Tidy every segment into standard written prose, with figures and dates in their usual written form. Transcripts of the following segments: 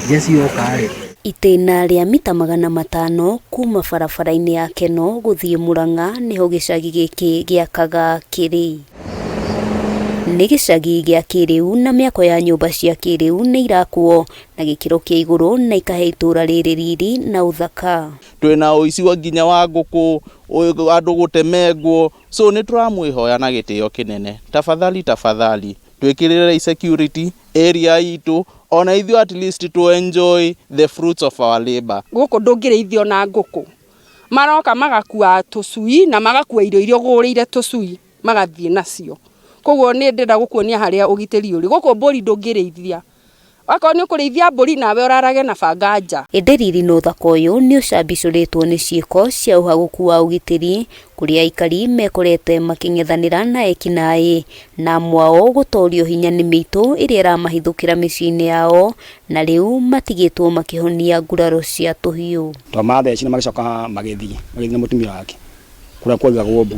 Jeshi yoka rĩ. Itĩna rĩa mita 500 kuma barabara-inĩ ya Kenol gũthiĩ Murang'a nĩho gĩcagi gĩkĩ gĩa Kagaa kĩrĩ. Nĩ gĩcagi gĩa kĩrĩu na mĩako ya nyũmba cia kĩrĩu nĩ irakwo na gĩkĩro kĩa igũrũ na ikahe itũra rĩrĩ riri na ũthaka. Twĩna ũici wa nginya wa ngũkũ, andũ gũtemengwo, so nĩ tũramwĩhoya na gĩtĩo kĩnene, tafadhali tafadhali twĩkĩrĩre security area itũ, ona ithuĩ at least to enjoy the fruits of our labor. Gũkũ ndũngĩrĩithio na ngũkũ, maroka magakua tũcui na magakua irio iria ũgũrĩire tũcui magathiĩ nacio. Koguo nĩ ndĩrenda gũkuonia harĩa ũgitĩri ũrĩ gũkũ. Mbũri ndũngĩrĩithia, akorwo nĩ ũkũrĩithia mbũri nawe ũrarage na banga nja. Ĩndĩ riri na ũthaka ũyũ nĩ ũcambicũrĩtwo nĩ ciĩko cia ũhagũku wa ũgitĩri, kũrĩa aikari mekorete makĩng'ethanĩra na ekinaĩ na amwe ao gũtorio hinya nĩ mĩitũ ĩrĩa ĩramahithũkĩra mĩciĩ-inĩ yao, na rĩu matigĩtwo makĩhonia nguraro cia tũhiũ. Twamathecire, magĩcoka magĩthiĩ na mũtumia wake kũrĩa kwaigagwo mbu.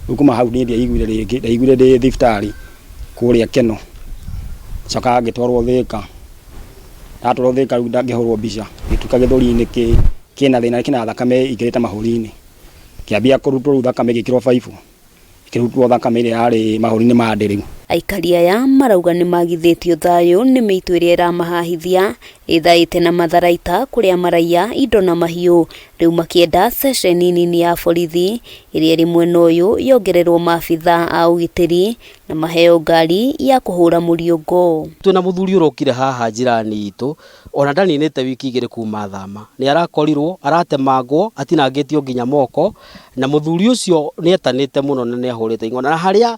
Rĩu kuma hau niĩ ndiaiguire rĩngĩ, ndaiguire ndĩ thibitarĩ kũrĩa Kenol, coka ngĩtwarwo Thĩka. Ndatwarwo Thĩka rĩu ngĩhũrwo mbica, gĩtuĩka gĩthũri-inĩ kĩna thĩna, kĩna thakame ĩingĩrĩte mahũri-inĩ. Kĩambia kũrutwo rĩu thakame ĩgĩkĩrwo baibũ, ĩkĩrutwo thakame ĩrĩa yarĩ mahũri-inĩ ma ndĩ rĩu. Aikari aya marauga nĩ magithĩtio thayũ nĩ mĩitũ ĩrĩa ĩramahahithia ĩthaĩte na matharaita, kũrĩa maraiya indo na mahiũ, rĩu makĩenda ceceni nini ya borithi ĩrĩa ĩrĩ mwena ũyũ yongererwo maabitha a ũgitĩri na maheo ngari ya kũhũra mũriũngo. Twĩna mũthuri ũrokire haha njirani itũ, ona ndaninĩte wiki 2 kuma thama, nĩ arakorirwo aratemangwo, atinangĩtio nginya moko, na mũthuri ũcio nĩ etanĩte mũno na nĩ ahũrĩte ing'ora, na harĩa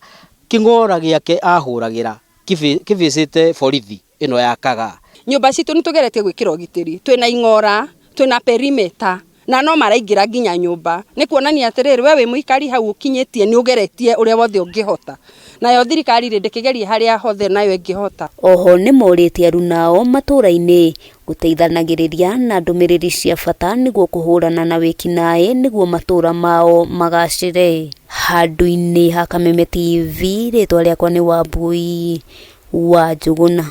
kĩng'ora gĩake ahũragĩra kĩbĩcĩte borithi ĩno ya Kagaa. Nyũmba citũ nĩ tũgeretie gwĩkĩra ũgitĩri, twĩna ing'ora, twĩna perimeter, na no maraingĩra nginya nyũmba. Nĩ kuonania atĩrĩrĩ, we wĩ mũikari hau ũkinyĩtie nĩ ũgeretie ũrĩa wothe ũngĩhota, nayo thirikari rĩ ndĩkĩgerie harĩa hothe nayo ĩngĩhota. Oho nĩ morĩtie arunao matũra-inĩ gũteithanagĩrĩria na ndũmĩrĩri cia bata nĩguo kũhũrana na wĩkinaĩ nĩguo matũra mao magacĩre. Handũ-inĩ ha Kameme TV, rĩtwa rĩakwa nĩ Wambui wa Njũgũna.